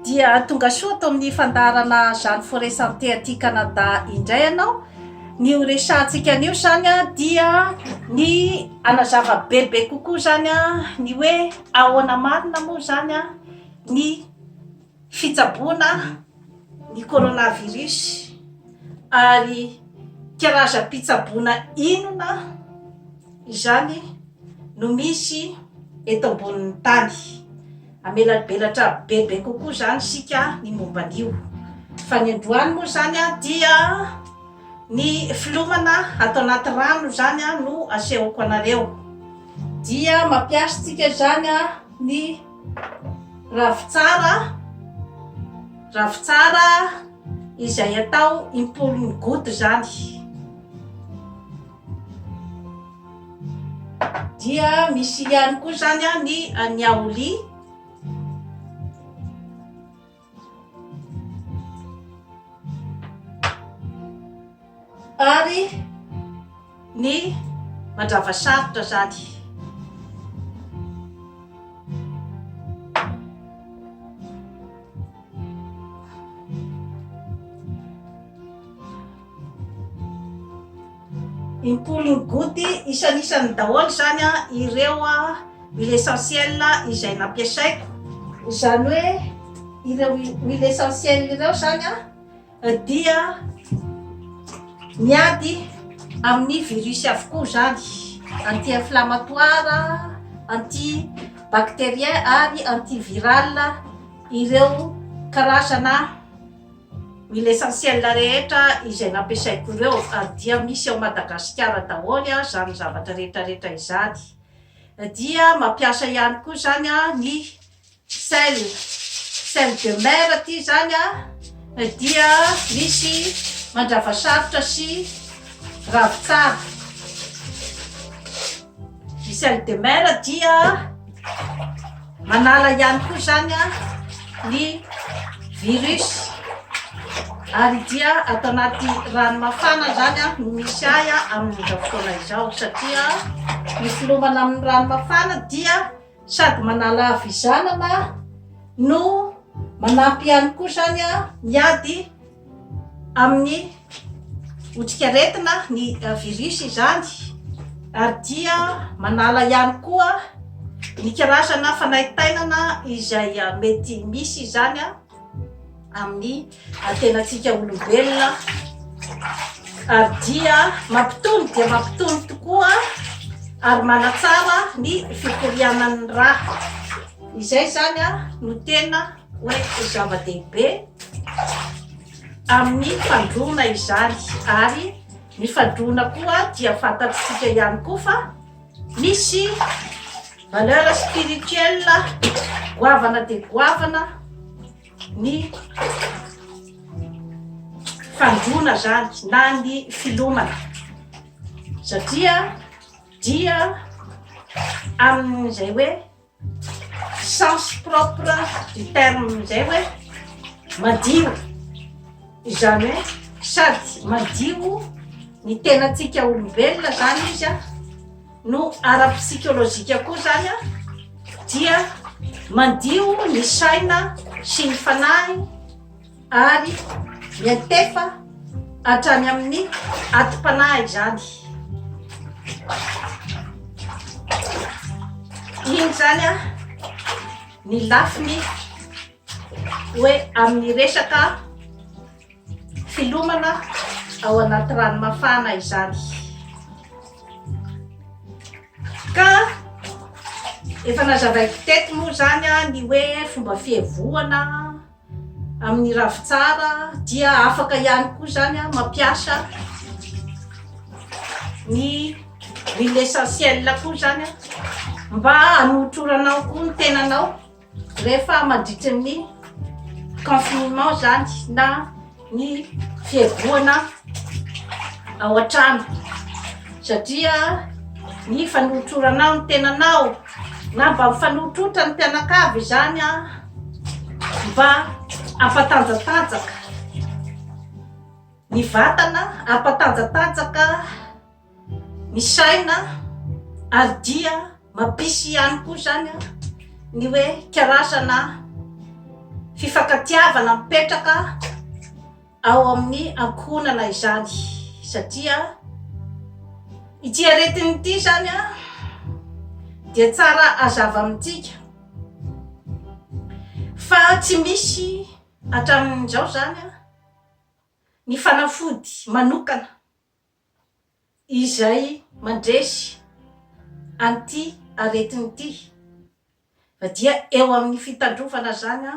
Dia tonga soa ato amin'ny fandaharana Jeanne Forêt Santé aty Canada indray ianao. Ny ho resahantsika anio izany dia ny hanazava bebe kokoa izany ny hoe ahoana marina moa izany ny fitsaboana ny coronavirus ary karazam-pitsaboana inona izany no misy eto ambonin'ny tany. Hamelabelatra bebe kokoa izany isika ny momba an'io. Fa ny androany moa izany dia ny filomana ato anaty rano izany no asehoko anareo. Dia mampiasa tsika izany ny ravintsara, ravintsara izay atao impolon'ny goutte izany. Dia misy ihany koa izany ny niaouli. Ary ny mandrava sarotra izany. Impolon'ny goutte isanisany daholo izany ireo huile essentielle izay nampiasaiko. Izany hoe ireo huile essentielle ireo izany dia miady amin'ny virus avokoa izany. Anti-inflammatoire, anti-bactérien ary anti-viral ireo karazana Huile essentielle rehetra izay nampiasaiko ireo ary dia misy ao Madagasikara daholo izany zavatra rehetra rehetra izany. Dia mampiasa ihany koa izany ny sel, sel de mer ity izany dia misy mandrava sarotra sy ravintsara. Ny sel de mer dia manala ihany koa izany ny virus ary dia ato anaty rano mafana izany no misy ahy amin'izao fotoana izao satria ny filomana amin'ny rano mafana dia sady manala havizanana no manampy ihany koa izany miady amin'ny otrikaretina ny virus izany ary dia manala ihany koa ny karazana fanaintainana izay mety misy izany amin'ny tenantsika olombelona ary dia mampitony dia mampitony tokoa ary manatsara ny fikorianan'ny rà. Izay izany no tena hoe zava-dehibe amin'ny fandroana izany ary ny fandroana koa dia fantatsika ihany koa fa misy valeur spirituelle goavana dia goavana ny fandroana zany na ny filomana satria dia amin'izay hoe Sens propre du terme izay hoe madio, izany hoe sady madio ny tenantsika olombelona izany izy an, no ara-psikolojika koa izany an, dia madio ny saina sy ny fanahy ary miantefa hatrany amin'ny atim-panahy izany. Iny izany an, ny lafiny hoe amin'ny resaka filomana ao anaty rano mafana izany. Ka efa nazavaiko teto moa izany an, ny hoe fomba fihevohana Amin'ny ravintsara dia afaka ihany koa izany mampiasa ny huile essentielle koa izany mba hanotroranao koa ny tenanao rehefa mandritry ny confinement izany na ny fiebohana ao an-trano satria ny fanotroranao ny tenanao na mba mifanotrotra ny mpianakavy izany an mba hampatanjatanjaka ny vatana, hampatanjatanjaka ny saina ary dia mampisy ihany koa izany ny hoe karazana. fifankatiavana mipetraka ao amin'ny ankohonana izany satria ity aretina ity izany dia tsara hazava amintsika fa tsy misy hatramin'izao izany ny fanafody manokana izay mandresy an'ity aretina ity fa dia eo amin'ny fitandrovana izany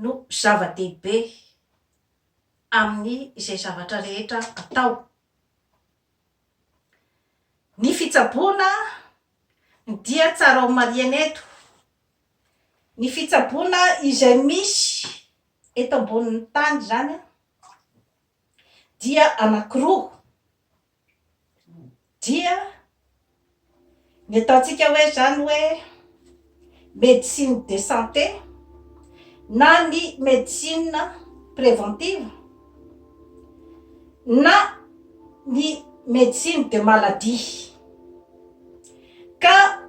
no zava-dehibe amin'ny izay zavatra rehetra atao. Ny fitsaboana dia tsara ho marihana eto, ny fitsaboana izay misy eto ambonin'ny tany izany dia anankiroa, dia ny ataontsika hoe izany hoe médecine de santé na ny médecine préventive na ny médecine de maladie. Ka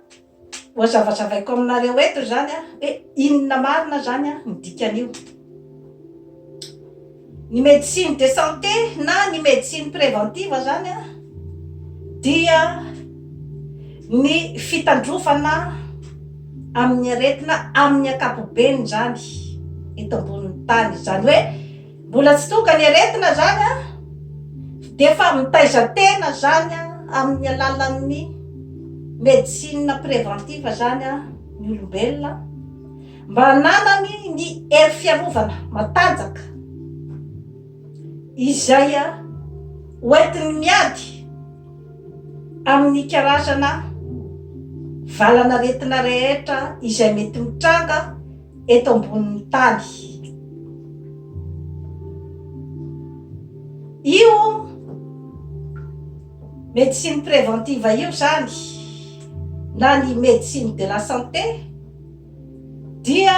Ho azavazavaiko aminareo eto izany hoe inona marina izany ny dikan'io. Ny médecine de santé na ny médecine préventive izany dia ny fitandrovana amin'ny aretina amin'ny ankapobeny izany eto ambonin'ny tany. Izany hoe Mbola tsy tonga ny aretina zany an, dia efa mitaiza tena zany amin'ny alalan'ny médecine préventive zany ny olombelona mba hananany ny hery fiarovana matanjaka izay hoentiny miady amin'ny karazana valan'aretina rehetra izay mety mitranga eto ambonin'ny tany. Io médecine préventive io izany na ny médecine de la santé dia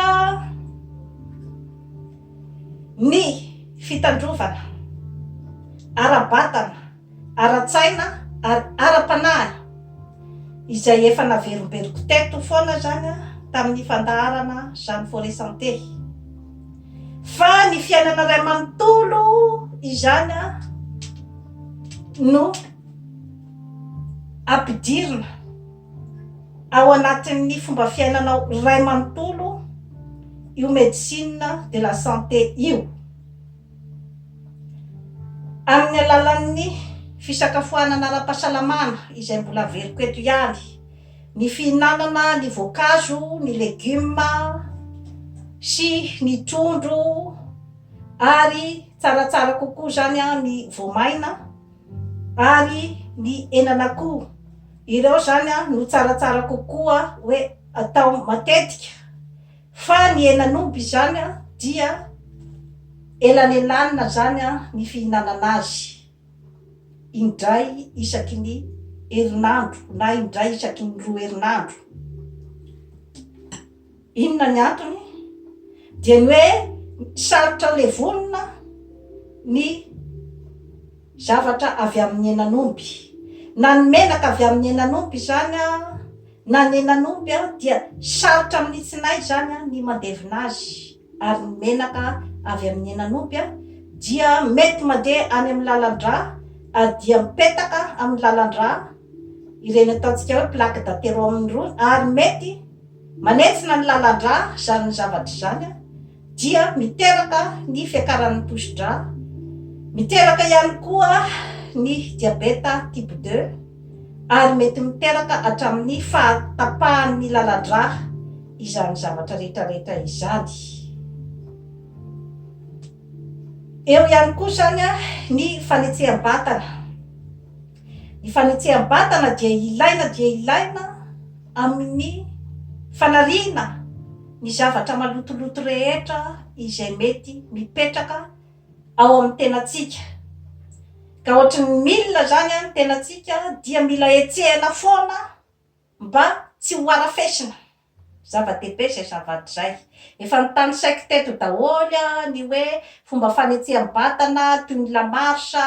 ny fitandrovana ara-batana ara-tsaina ary ara-panahy izay efa naverimberiko teto foana izany tamin'ny fandaharana Jeanne Forêt Santé. Fa ny fiainana iray manontolo izany no ampidirina ao anatin'ny fomba fiainanao iray manontolo io médecine de la santé io. Amin'ny alalan'ny fisakafoanana ara-pahasalamana, izay mbola averiko eto ihany, ny fihinanana ny voankazo, ny legioma sy ny trondro ary tsaratsara kokoa izany ny voamaina ary ny henan'akoho. Ireo izany no tsaratsara kokoa hoe atao matetika. Fa ny henan'omby izany dia elanelanina izany ny fihinanana azy, indray isaky ny herinandro na indray isaky ny roa herinandro. Inona ny antony? Dia ny hoe sarotra levonina ny zavatra avy amin'ny henan'omby. Na ny menaka avy amin'ny henan'omby izany Na ny henan'omby dia sarotra amin'ny tsinay izany ny mandevina azy ary ny menaka avy amin'ny henan'omby dia mety mandeha any amin'ny lalan-drà ary dia mipetaka amin'ny lalan-drà ireny ataontsika hoe plaque d'athérome irony ary mety manentsina ny lalan-drà izany zavatra izany dia miteraka ny fiakaran'ny tosi-drà, miteraka ihany koa ny diabeta type deux ary mety miteraka hatramin'ny fahatapahan'ny lalan-drà izany zavatra rehetra rehetra izany. Eo ihany koa izany ny fanetseham-batana. Ny fanetseham-batana dia ilaina dia ilaina amin'ny fanariana ny zavatra malotoloto rehetra izay mety mipetraka ao amin'ny tenantsika. Ka ohatry ny milina izany ny tenantsika dia mila hetsehina foana mba tsy ho harafesina. Zava-dehibe izay zavatra izay. Efa notanisaiko teto daholo ny hoe fomba fanetseham-batana toy ny la marche,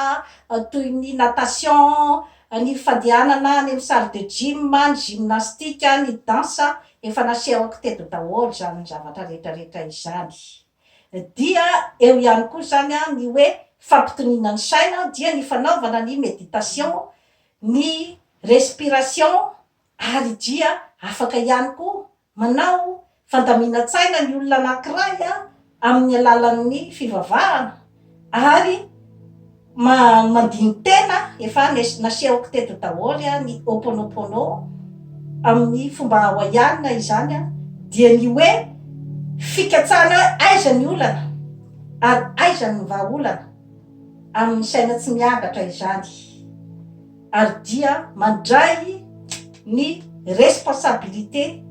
toy ny natation, ny fandehanana any amin'ny salle de gym, ny gymnastique, ny danse, efa nasehoko teto daholo izany zavatra rehetra rehetra izany. Dia eo ihany koa izany ny hoe fampitoniana ny saina dia ny fanaovana ny méditation, ny respiration ary dia afaka ihany koa manao fandaminan-tsaina ny olona anankiray amin'ny alalan'ny fivavahana ary mandini-tena, efa nasehoko teto daholo ny Ho'oponopono amin'ny fomba Hawaiiana izany dia ny hoe fikatsahana hoe aiza ny olana ary aiza ny vahaolana amin'ny saina tsy miangatra izany ary dia mandray ny responsabilité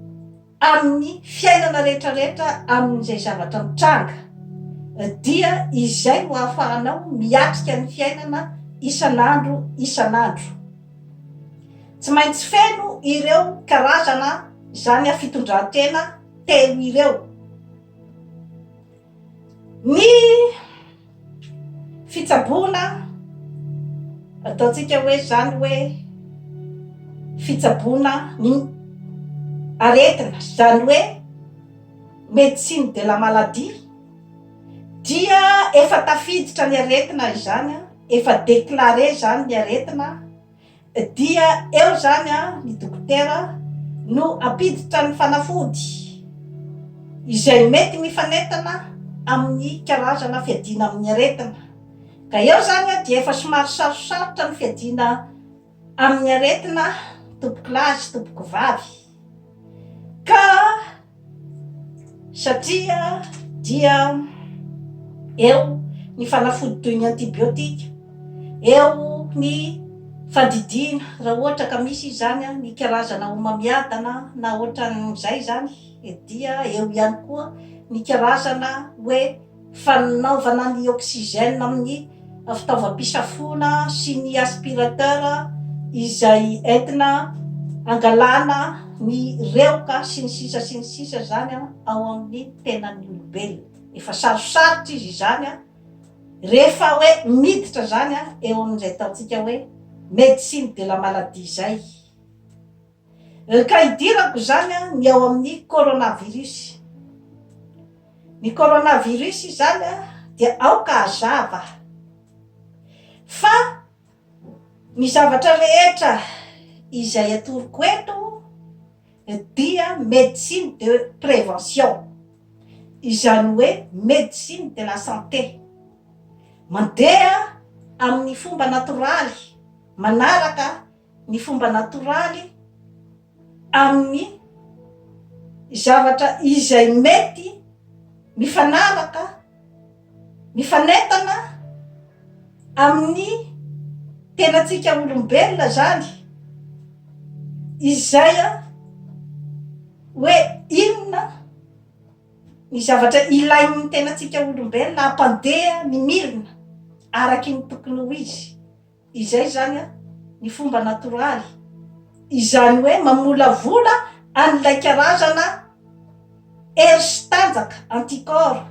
amin'ny fiainana rehetra rehetra amin'izay zavatra mitranga dia izay no ahafahanao miatrika ny fiainana isan'andro isan'andro. Tsy maintsy feno ireo karazana izany fitondran-tena telo ireo. Ny fitsaboana, ataontsika hoe izany hoe fitsaboana ny aretina, izany hoe médecine de la maladie, dia efa tafiditra ny aretina izany, efa déclaré izany ny aretina, Dia eo izany ny dokotera no hampiditra ny fanafody izay mety mifanentana amin'ny karazana fiadiana amin'ny aretina. Ka eo izany dia efa somary sarosarotra ny fiadiana amin'ny aretina tompokolahy sy tompokovavy. Ka satria dia eo ny fanafody toy ny antibiotika, eo ny fandidiana raha ohatra ka misy izany ny karazana homamiadana na ohatran'izay izany dia eo ihany koa ny karazana hoe fanaovana ny oxygène amin'ny fitaovam-pisafoana sy ny aspirateur izay entina angalana ny rehoka sy ny sisa sy ny sisa izany ao amin'ny tenan'ny olombelona. Efa sarosarotra izy izany rehefa hoe miditra izany eo amin'izay ataontsika hoe médecine de la maladie izay. Ka idirako izany ny ao amin'ny coronavirus. Ny coronavirus izany dia aoka hazava fa ny zavatra rehetra izay atoroko eto dia médecine de prévention, izany hoe médecine de la santé. Mandeha amin'ny fomba natoraly, manaraka ny fomba natoraly amin'ny zavatra izay mety mifanaraka, mifanentana amin'ny tenantsika olombelona izany, izay hoe inona ny zavatra ilain'ny tenantsika olombelona hampandeha ny milina araky ny tokony ho izy. Izay izany ny fomba natoraly, izany hoe mamolavola an'ilay karazana hery sy tanjaka, anticorps,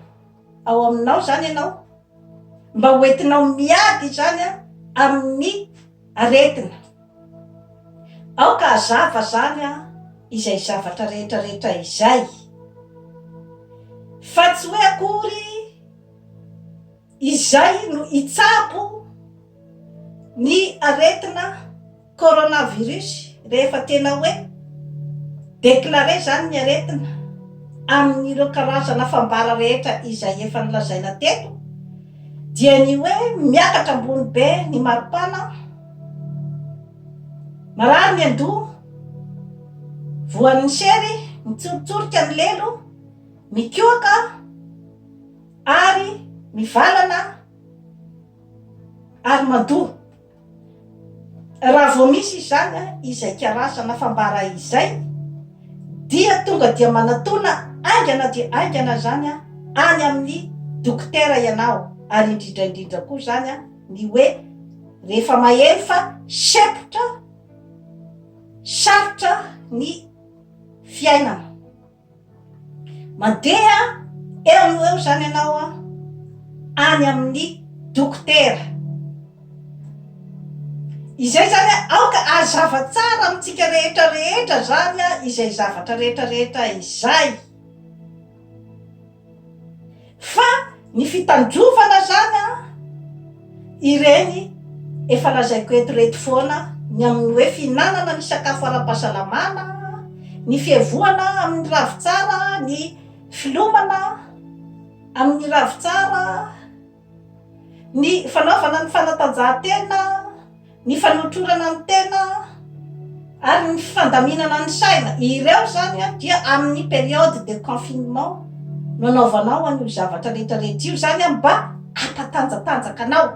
ao aminao izany ianao, mba ho entinao miady izany amin'ny aretina. Aoka hazava izany izay zavatra rehetra rehetra izay, fa tsy hoe akory Izay no hitsabo ny aretina coronavirus rehefa tena hoe déclaré izany ny aretina amin'ireo karazana fambara rehetra izay efa nolazaina teto dia ny hoe miakatra ambony be ny maripana, marary ny andoha, voan'ny sery, mitsoritsorika ny lelo, mikohaka. Ary mivalana ary mandoa. Raha vao misy izany izay karazana fambara izay dia tonga dia manatona haingana dia haingana izany any amin'ny dokotera ianao ary indrindra indrindra koa izany ny hoe rehefa maheno fa sempotra, sarotra ny fiainana. Mandeha eo no eo izany ianao any amin'ny dokotera. Izay izany aoka hazava tsara amintsika rehetra rehetra izany izay zavatra rehetra rehetra izay. Fa. Ny fitandrovana izany an, ireny efa lazaiko eto ireto foana, ny amin'ny hoe fihinanana ny sakafo ara-pahasalamana, ny fihevohana amin'ny ravintsara, ny filomana amin'ny ravintsara, ny fanaovana ny fanatanjahantena, ny fanotrorana ny tena ary ny fandaminana ny saina, ireo izany dia amin'ny période de confinement no anaovanao an'io zavatra rehetra rehetra io izany mba hampatanjatanjaka anao.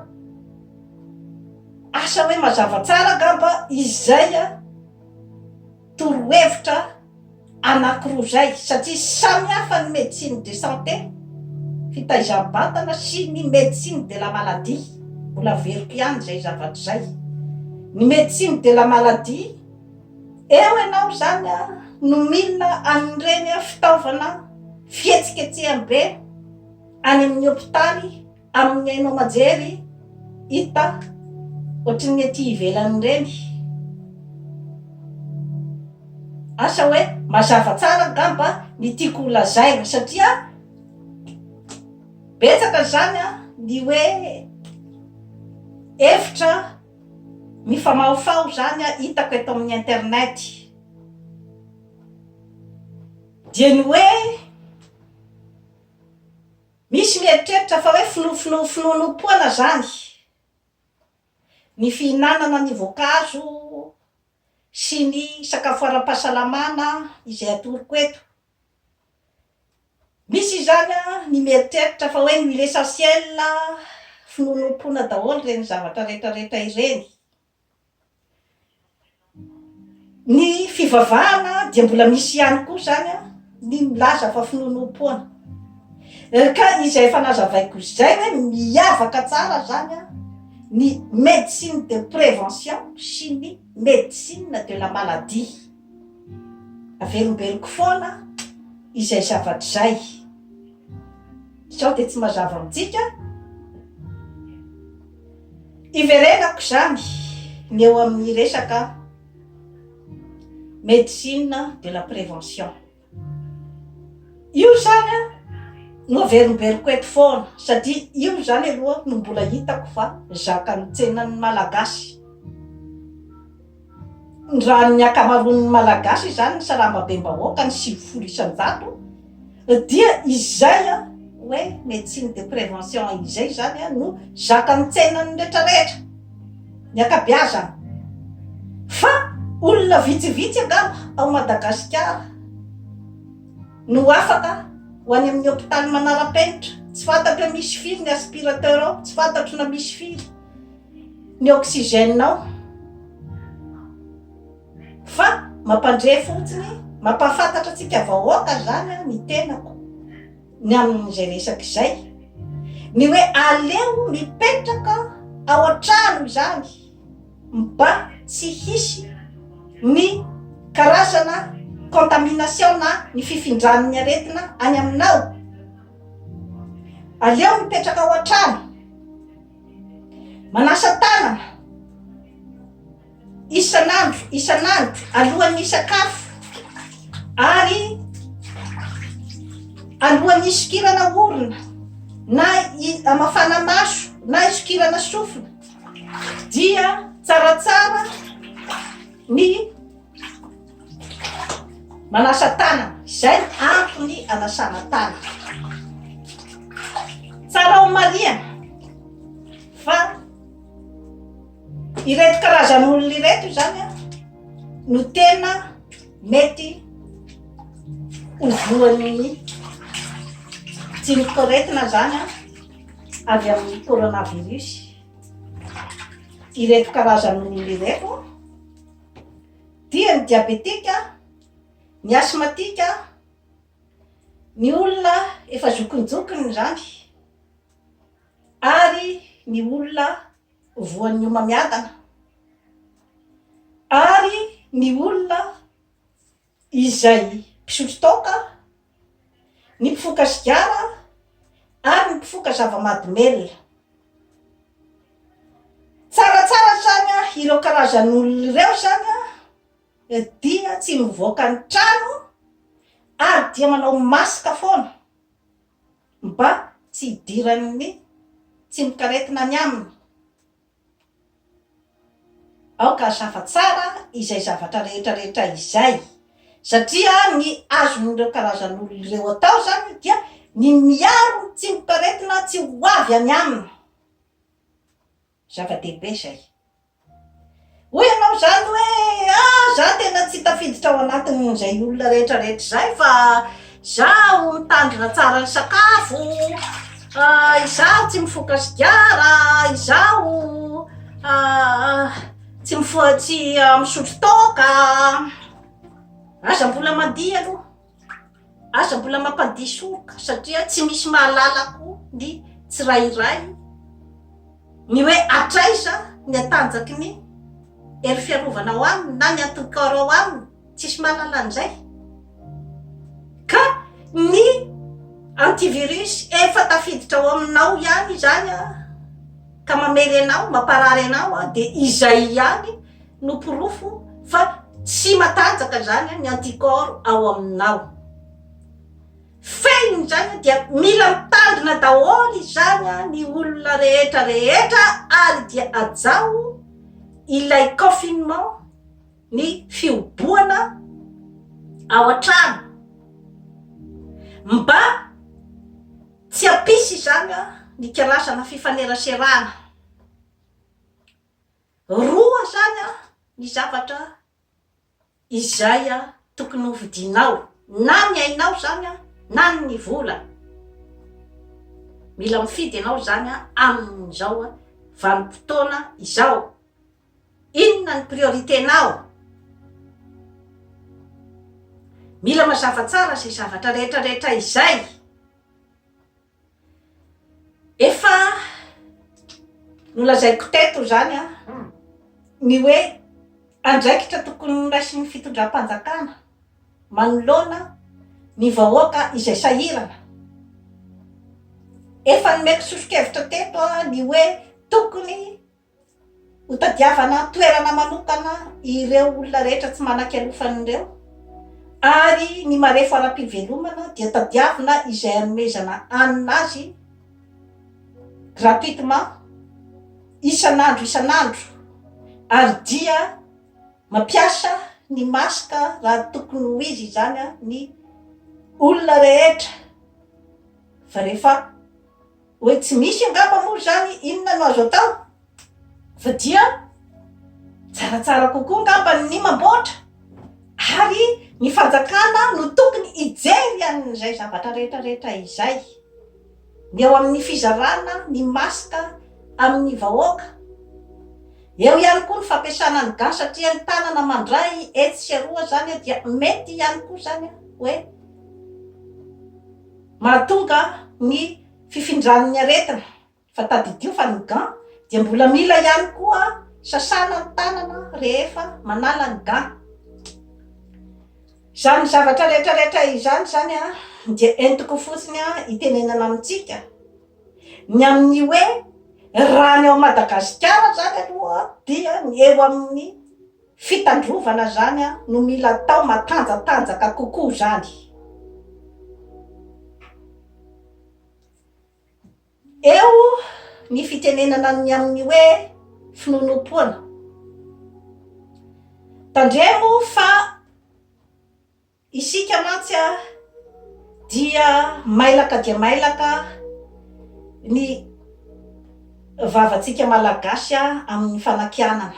Asa hoe mazava tsara angamba izay torohevitra anakiroa izay satria samy hafa ny médecine de santé, fitaizam-batana, sy ny médecine de la maladie, mbola averiko ihany izay zavatra izay, ny médecine de la maladie, eo ianao izany no mila an'ireny fitaovana fihetsiketseham-be any amin'ny hopitaly, Amin'ny haino aman-jery hita ohatry ny ety ivelany ireny. Asa hoe mazava tsara angamba ny tiako ho lazaina satria betsaka izany ny hoe hevitra mifamahofaho izany hitako eto amin'ny internet. Dia ny hoe. Misy mieritreritra fa hoe finoanoam-poana zany ny fihinanana ny voankazo sy ny sakafo ara-pahasalamana izay atoroko eto. Misy izany ny mieritreritra fa hoe ny huile essentielle finoanoam-poana daholo ireny zavatra rehetrarehetra ireny. Ny fivavahana dia mbola misy ihany koa izany ny milaza fa finoanoam-poana. Ka izay efa nazavaiko izay hoe miavaka tsara izany ny médecine de prévention sy ny médecine de la maladie. Averimberiko foana izay zavatra izay. Sao dia tsy mazava amintsika? Iverenako izany ny eo amin'ny resaka médecine de la prévention. Io izany an no averimberiko eto foana satria io izany aloha no mbola hitako fa zakan'ny tsenan'ny Malagasy. Raha ny ankamaroan'ny Malagasy izany ny sarambabem-bahoaka ny 90% dia izay hoe médecine de prévention izay izany no zakan'ny tsenan'ny retraretra, ny ankabeazany. Fa olona vitsivitsy angamba ao Madagasikara no afaka ho any amin'ny hopitaly manara-penitra, tsy fantatro hoe misy firy ny aspirateur ao, tsy fantatro na misy firy. ny oxygène ao fa mampandre fotsiny, mampahafantatra antsika vahoaka zany ny tenako ny amin'izay resaka izay, ny hoe aleo mipetraka ao an-trano izany mba tsy hisy ny karazana contamination na ny fifindran'ny aretina any aminao, aleo mipetraka ao an-trano. Manasa tanana isan'andro isan'andro alohan'ny hisakafo ary alohan'ny hisokirana orona na hamafana maso na hisokirana sofina dia tsaratsara ny Manasa tanana, izay no antony anasana tanana. Tsara ho marihana fa ireto karazan'olona ireto izany no tena mety ho voan'ny tsimokaretina izany avy amin'ny coronavirus. Ireto karazan'olona ireto. Dia ny diabetika, ny asmatika, ny olona efa zokinjokiny izany ary ny olona voan'ny homamiadana ary ny olona izay mpisotro toaka, ny mpifoka sigara ary ny mpifoka zava-mahadomelina. Tsaratsara izany ireo karazan'olona ireo izany dia tsy mivoaka ny trano ary dia manao masque foana mba. tsy hidiran'ny tsimokaretina any aminy. Aoka hazava tsara izay zavatra rehetra rehetra izay, satria ny azon'ireo karazan'olona ireo atao izany dia ny miaro ny tsimokaretina tsy ho avy any aminy. Zava-dehibe izay. Hoy ianao izany hoe, ah, za tena tsy tafiditra ao anatin'izay olona rehetra rehetra izay fa zaho mitandrina tsara ny sakafo, izaho tsy mifoka sigara, izaho tsy mifoha, tsy misotro toaka. Aza mbola mandihy aloha. Aza mbola mampandihy soroka satria tsy misy mahalala koa ny tsirairay ny hoe hatraiza ny hatanjaky ny hery fiarovana ao aminy na ny anticorps ao aminy, tsisy mahalala an'izay. Ka ny antivirus efa tafiditra ao aminao ihany izany ka mamely anao, mamparary anao dia izay ihany no porofo fa tsy matanjaka izany ny anticorps ao aminao. Fehiny izany dia mila mitandrina daholo izany ny olona rehetra rehetra ary dia hajao ilay confinement ny fihobohana ao an-trano mba tsy hampisy izany ny karazana fifaneraserana. Roa izany ny zavatra izay tokony ho vidianao, na ny ainao izany na ny vola. Mila mifidy ianao izany amin'izao vanim-potoana izao. Inona ny priorité-nao? Mila mazava tsara izay zavatra rehetra rehetra izay. Efa nolazaiko teto izany an, ny hoe andraikitra tokony noraisin'ny fitondram-panjakana manoloana ny vahoaka izay sahirana. Efa nomeko soso-kevitra teto ny hoe tokony Ho tadiavana toerana manokana ireo olona rehetra tsy manan-kialofana ireo ary ny marefo ara-pivelomana dia tadiavina izay hanomezana hanina azy gratuitement isan'andro isan'andro ary dia mampiasa ny masque raha tokony ho izy izany ny olona rehetra fa rehefa Hoe tsy misy angamba moa izany inona no azo atao fa dia tsaratsara kokoa angamba ny mamboatra ary ny fanjakana no tokony hijery an'izay zavatra rehetra rehetra izay. Ny eo amin'ny fizarana ny masque amin'ny vahoaka. Eo ihany koa ny fampiasana ny gants satria ny tanana mandray etsy sy eroa izany dia mety ihany koa izany hoe Mahatonga ny fifindran'ny aretina, fa tadidio fa ny gants dia mbola mila ihany koa sasana ny tanana rehefa manala ny gants. Izany zavatra rehetra rehetra izany izany dia entiko fotsiny hitenenana amintsika ny amin'ny hoe raha ny ao Madagasikara izany aloha dia ny eo amin'ny Fitandrovana zany no mila atao matanjatanjaka kokoa zany. Eo ny fitenenana ny amin'ny hoe finoanoam-poana. Tandremo fa. Isika mantsy dia mailaka dia mailaka ny vavantsika Malagasy amin'ny fanakianana.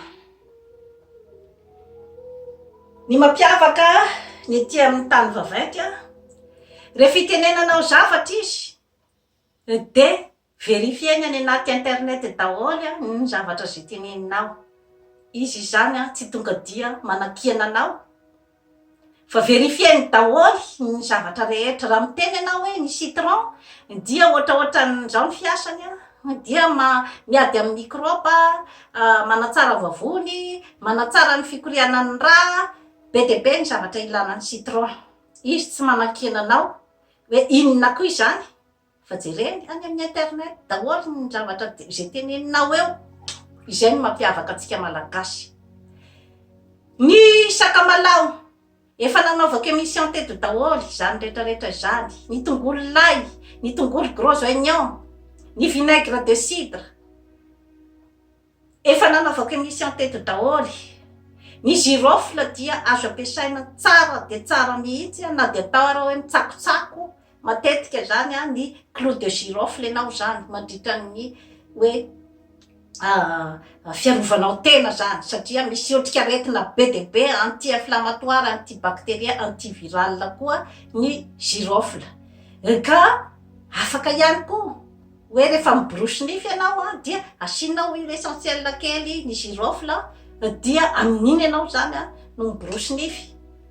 Ny mampiavaka ny ety amin'ny tany vaventy, rehefa itenenanao zavatra izy dia Verifier-ny any anaty internet daholo ny zavatra izay teneninao. Izy izany tsy tonga dia manakiana anao fa verifier-ny daholo ny zavatra rehetra. Raha miteny ianao hoe ny citron dia ohatraohatran'izao ny fiasany dia miady amin'ny microbe, manatsara vavony, manatsara ny fikorianan'ny rà, be dia be ny zavatra ilana ny citron. Izy tsy manakiana anao hoe inona koa izany. Fa jereny any amin'ny internet daholo ny zavatra izay teneninao eo. Izay no mampiavaka antsika Malagasy. Ny sakamalaho. Efa nanaovako émission teto daholo izany rehetra rehetra izany, ny tongolo lay, ny tongolo gros oignon, ny vinaigre de cidre. Efa nanaovako émission teto daholo. Ny girofle dia azo ampiasaina tsara dia tsara mihitsy na dia atao ara hoe mitsakotsako matetika izany ny clou de girofle ianao izany mandritra ny hoe fiarovanao tena izany satria misy otrikaretina be dia be anti inflammatoire, anti bacterien, anti viral koa ny girofle. Ka afaka ihany koa hoe rehefa miborosy nify ianao dia asianao huile essentielle kely ny girofle dia amin'iny ianao izany no miborosy nify.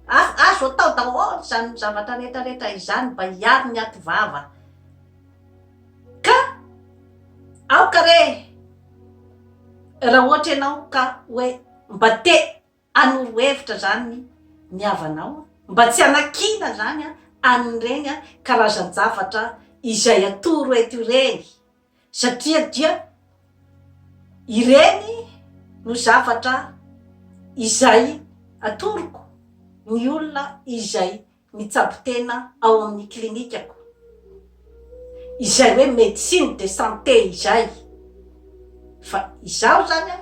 Azo atao daholo izany zavatra rehetra rehetra izany mba hiaro ny aty vava. Ka aoka re raha ohatra ianao ka hoe mba te hanoro hevitra izany ny havanao mba tsy hanakiana izany an'ireny karazan-javatra izay atoro eto ireny satria dia ireny no zavatra izay atoroko ny olona izay mitsabo tena ao amin'ny klinikako, izay hoe médecine de santé izay, fa izaho izany an,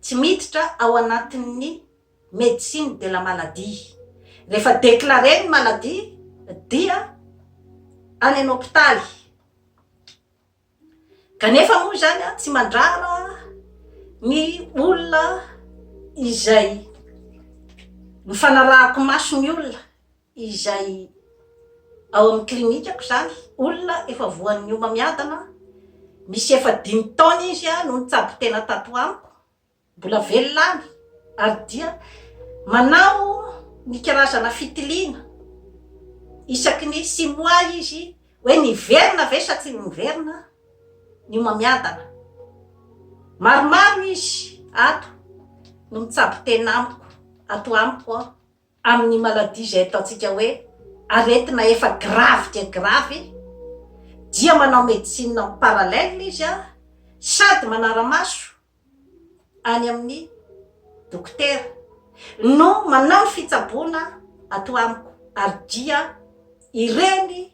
tsy miditra ao anatin'ny médecine de la maladie, rehefa déclarer ny maladie dia any an hopitaly, kanefa moa izany an tsy mandrara ny olona izay ny fanarahako maso ny olona izay ao amin'ny klinikako izany, olona efa voan'ny homamiadana, misy efa dimy taona izy no nitsabo tena tato amiko, mbola velona any ary dia manao ny karazana fitiliana isaky ny six mois izy hoe niverina ve sa tsy niverina ny homamiadana. Maromaro izy ato no mitsabo tena amiko, ato amiko aho. Amin'ny maladie izay ataontsika hoe aretina efa grave dia grave dia manao médecine en parallèle izy an, sady manara-maso any amin'ny dokotera no manao ny fitsaboana ato amiko ary dia ireny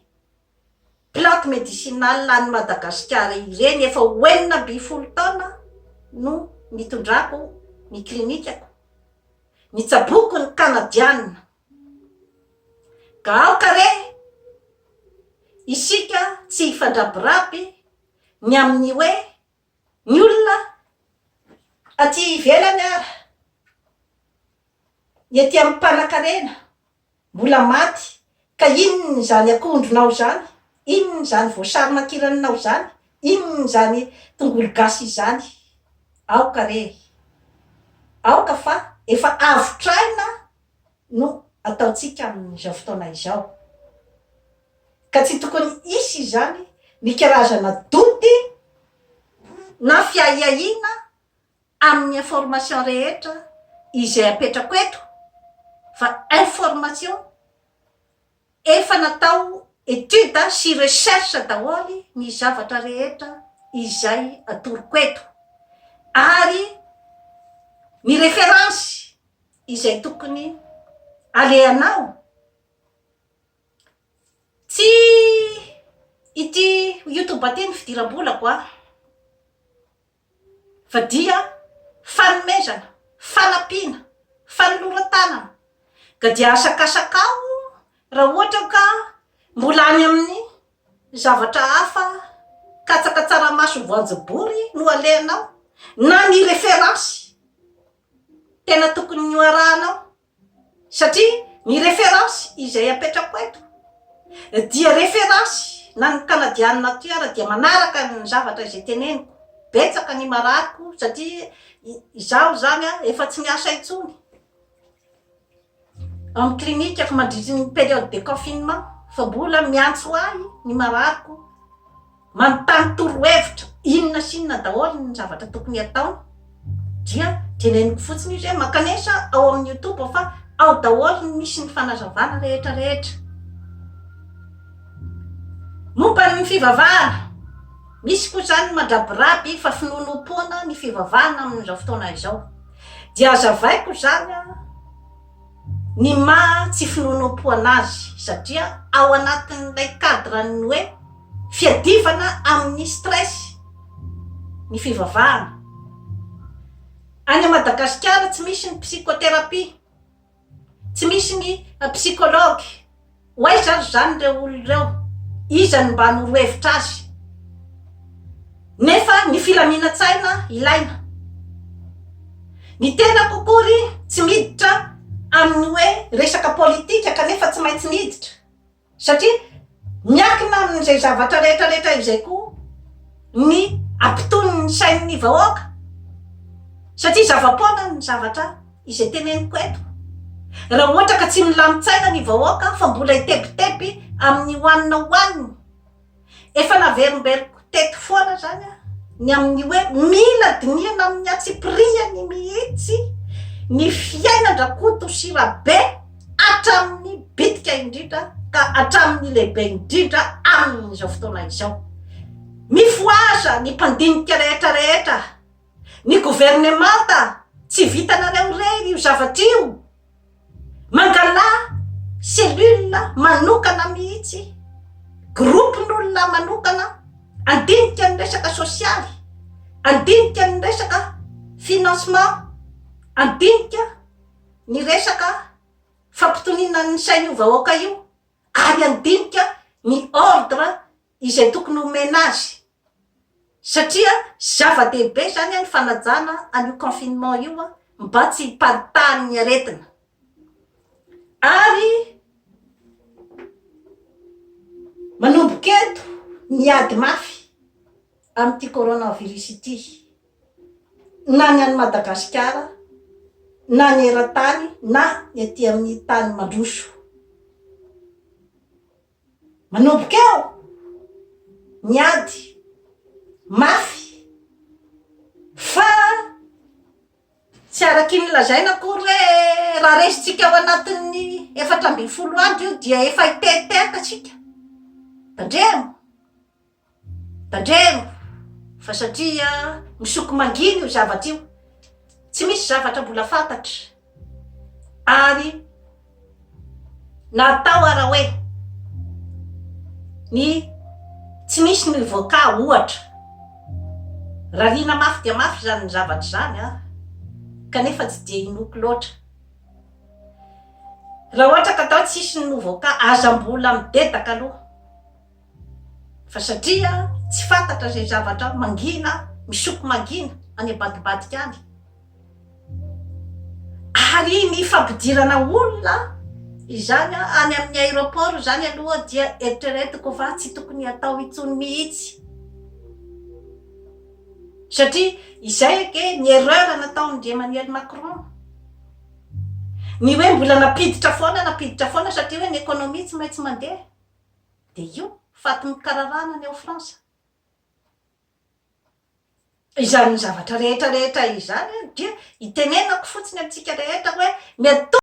plante médicinale any Madagasikara ireny efa ho 16 taona no nitondrako ny klinikako. Nitsaboako ny Kanadiana. Ka aoka re isika tsy hifandrabiraby ny amin'ny hoe ny olona aty ivelany ara, ny aty amin'ny mpanakarena mbola maty ka inona izany akondronao izany, inona izany voasary makiranao izany, inona izany tongolo gasy izany. Aoka re! Aoka fa efa avotraina no ataontsika amin'izao fotoana izao. Ka tsy tokony hisy izany ny karazana doute na fiahiahiana amin'ny information rehetra izay apetrako eto fa information Efa natao étude sy recherche daholo ny zavatra rehetra izay atoroko eto ary ny référence izay tokony alehanao tsy ity youtube ity ny fidiram-bolako a! Fa dia fanomezana, fanampiana, fanoloran-tanana. Ka dia asakasakao raha ohatra ka mbola any amin'ny zavatra hafa katsaka tsaramaso voanjobory no alehanao na ny référence tena tokony ho arahanao. Satria ny référence izay apetrako eto dia référence na ny kanadianina aty ara dia manaraka ny zavatra izay teneniko, betsaka ny marariko satria izaho izany efa tsy miasa intsony amin'ny clinique fa mandritry ny période de confinement fa mbola miantso ahy ny marariko Manontany torohevitra inona sy inona daholo ny zavatra tokony hataony dia teneniko fotsiny izy hoe mankanesa ao amin'ny youtube fa ao daholo ny misy ny fanazavana rehetra rehetra. Momba ny fivavahana, misy koa izany ny mandrabiraby fa finoanoam-poana ny fivavahana amin'izao fotoana izao. Dia hazavaiko izany an. ny maha tsy finoanoam-poana azy satria ao anatin'ilay cadre-n'ny hoe fiadivana amin'ny stress ny fivavahana. Any Madagasikara tsy misy ny psychothérapie. Tsy misy ny psychologue. Ho aiza ary izany ireo olona ireo? Iza no mba hanoro hevitra azy? Nefa ny filaminan-tsaina ilaina. Ny tenako akory tsy miditra amin'ny hoe resaka politika kanefa tsy maintsy miditra. Satria miankina amin'izay zavatra rehetra rehetra izay koa ny hampitony ny sain'ny vahoaka. Satria zava-poana ny zavatra izay teneniko eto. Raha ohatra ka tsy milamin-tsaina ny vahoaka fa mbola hitebiteby amin'ny hohanina hohaniny. Efa naverimberiko teto foana izany ny amin'ny hoe mila dinihana amin'ny antsipirihany mihitsy ny fiainan-dRakoto sy Rabe hatramin'ny bitika indrindra ka hatramin'ny lehibe indrindra amin'izao fotoana izao. Mifohaza ny mpandinika rehetra rehetra, ny governemanta, tsy vitanareo irery io zavatra io. Mangalà cellule manokana mihitsy, groupe-n'olona manokana handinika ny resaka sosialy, handinika ny resaka financement, handinika ny resaka fampitoniana ny sain'io vahoaka io ary handinika ny ordre izay tokony homena azy satria zava-dehibe izany ny fanajana an'io confinement io mba tsy hiparitahan'ny aretina ary manomboka eto ny ady mafy amin'ity coronavirus ity na ny any Madagasikara na ny eran-tany na ny aty amin'ny tany mandroso. Manomboka eo ny ady mafy fa tsy araky ny lazaina akory hoe raha resintsika ao anatin'ny 14 andro io dia efa hiteritehaka tsika. Tandremo! Tandremo fa satria misoko mangina io zavatra io, tsy misy zavatra mbola fantatra ary na atao ara hoe ny tsy misy ny voka ohatra, rariana mafy dia mafy izany zavatra izany an, kanefa tsy dia inoako loatra. Raha ohatra ka atao tsisy ny nouveau cas, aza mbola midedaka aloha. Fa satria tsy fantatra izay zavatra mangina, misoko mangina any ambadibadika any. Ary ny fampidirana olona izany any amin'ny aéroport izany aloha dia eritreretiko fa tsy tokony hatao intsony mihitsy. Satria izay ange ny erreur nataon-dry Emmanuel Macron. Ny hoe mbola nampiditra foana, nampiditra foana satria hoe ny économie tsy maintsy mandeha. Dia io faty mikararana ny ao France. Izany zavatra rehetra rehetra izany dia itenenako fotsiny amintsika rehetra hoe miatoa.